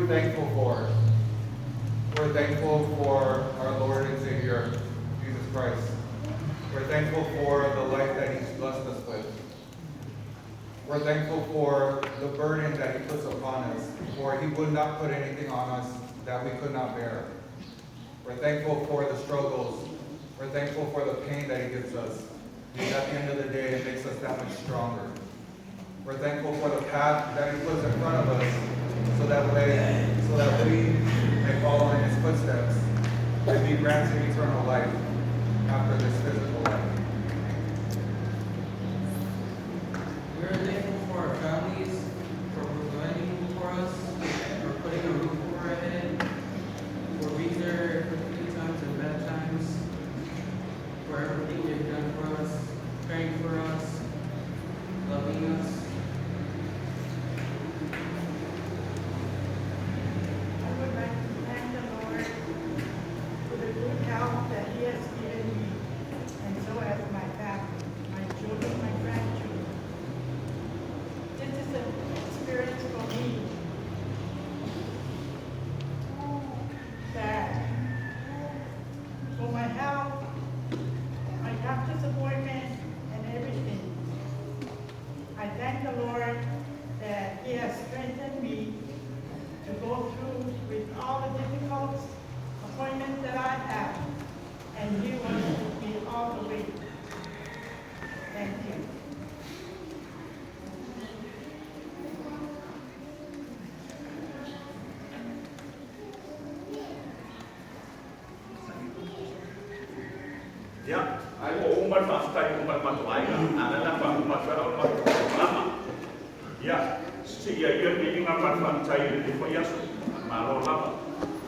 we thankful for? We're thankful for our Lord and Savior, Jesus Christ. We're thankful for the life that He's blessed us with. We're thankful for the burden that He puts upon us, for He would not put anything on us that we could not bear. We're thankful for the struggles. We're thankful for the pain that He gives us, because at the end of the day, it makes us that much stronger. We're thankful for the path that He puts in front of us, so that way, so that we may follow in His footsteps and be granted eternal life after this physical life. We are thankful for our families, for providing for us, for putting a roof over our head, for being there for good times and bad times, for everything they've done for us, praying for us, loving us. I would like to thank the Lord for the good health that He has given me, and so has my family, my children, my grandchildren. This is an experience for me that for my health, my doctor's appointment, and everything. I thank the Lord that He has strengthened me to go through with all the difficult appointments that I have, and He was with me all the way. Thank you. Ia, ai ua uma le faafetai uma i le matou aiga, a o le a faauma atu ai au i le matou polokalama. Ia, sisii ai ia le viiga ma le faafetai i lenei foi aso, Malo lava.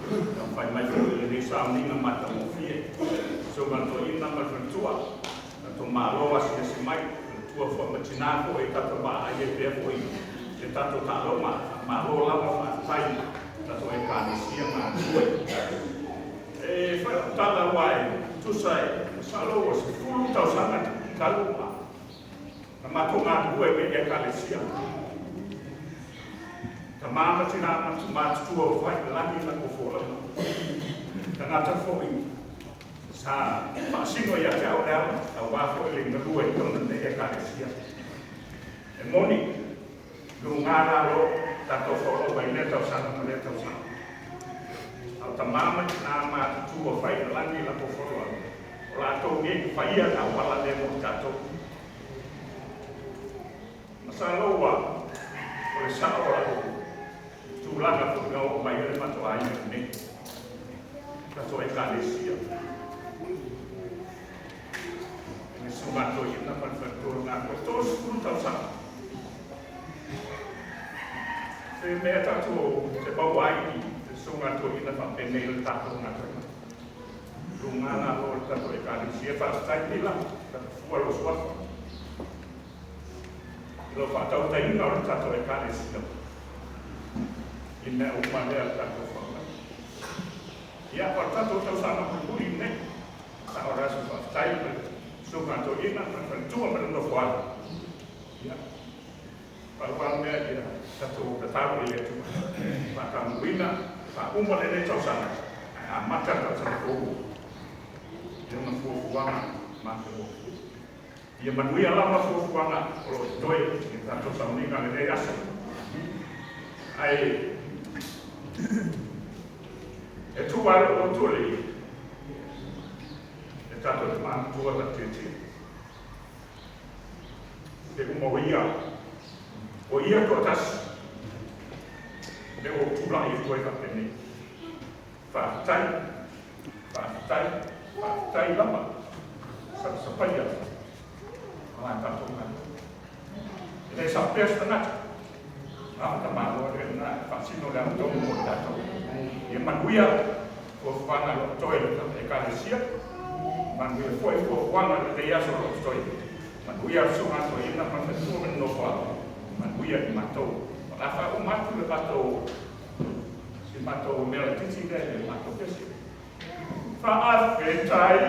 Taumafai mai foi i lenei sauniga matagofie. Susuga i le Toeaina ma le Faletua, tatou malo asiasi mai, faletua foi ma tinā foi e tatou vaavaai ai pea foi i le tatou taaloga. Malo lava faafetai tatou Ekalesia galulue. E fai lau tala aua e tusa e masalo ua 10 tausaga talu na matou galulue ai i Ekalesia. Tama ma tinā matutua o fai i lagi la kou folauga. Tagata foi sa faasino ia te au le ala, aua foi le galue i totonu o lenei Ekalesia. E moni, luga lalo tatou folauga i lea tausaga ma lea tausaga. A o tama ma tinā matutua o fai i lagi la kou folauga, o latou nei ua faia le auala lea mo i tatou. Masalo ua o le sao o lau tulaga foi na oo mai ai le matou aiga i inei, tatou Ekalesia. I le susuga toeaina ma le faletua o lena foi 30 tausaga. Se mea tatou te maua ai i le susuga toeaina faapenei o le tatou galuega. Luga lalo o le tatou Ekalesia, faafetai pila, fua lou suafa. I lau faatautaiga o le tatou Ekalesia i mea uma lea le tatou faaaoga. Ia, o le tatou tausaga mulimuli lenei, sa o le aso faafetai ma le susuga toeaina ma le faletua ma le nofoaga. Ia, pau lava le mea ia tatou tatalo i le Atua, faataunuuina, faauma lenei tausaga, ae amata le tausaga fou i ona fuafuaga matagofie. Ia manuia lava fuafuaga o lo o totoe i le tatou sauniga i lenei aso. Ae e tuu lava lou loto i le tatou tama matua tautietie. Te uma o ia, o ia toatasi, lea ua ou tulai atu ai faapenei. Faafetai, faafetai, faafetai lava sapasapaia o la tatou galuega. E le faapea se tagata, a o tamaloa lea lena e faasino le amiotonu mo i tatou. Ia manuia fuafuaga o lo o totoe i le Ekalesia, manuia foi fuafuaga o lenei aso o lo o totoe. Manuia le susuga toeaina ma le faletua ma le nofoaga, manuia i matou. O le a faauma atu le matou si matou mea laitiiti lea i le matou pese. Faafetai.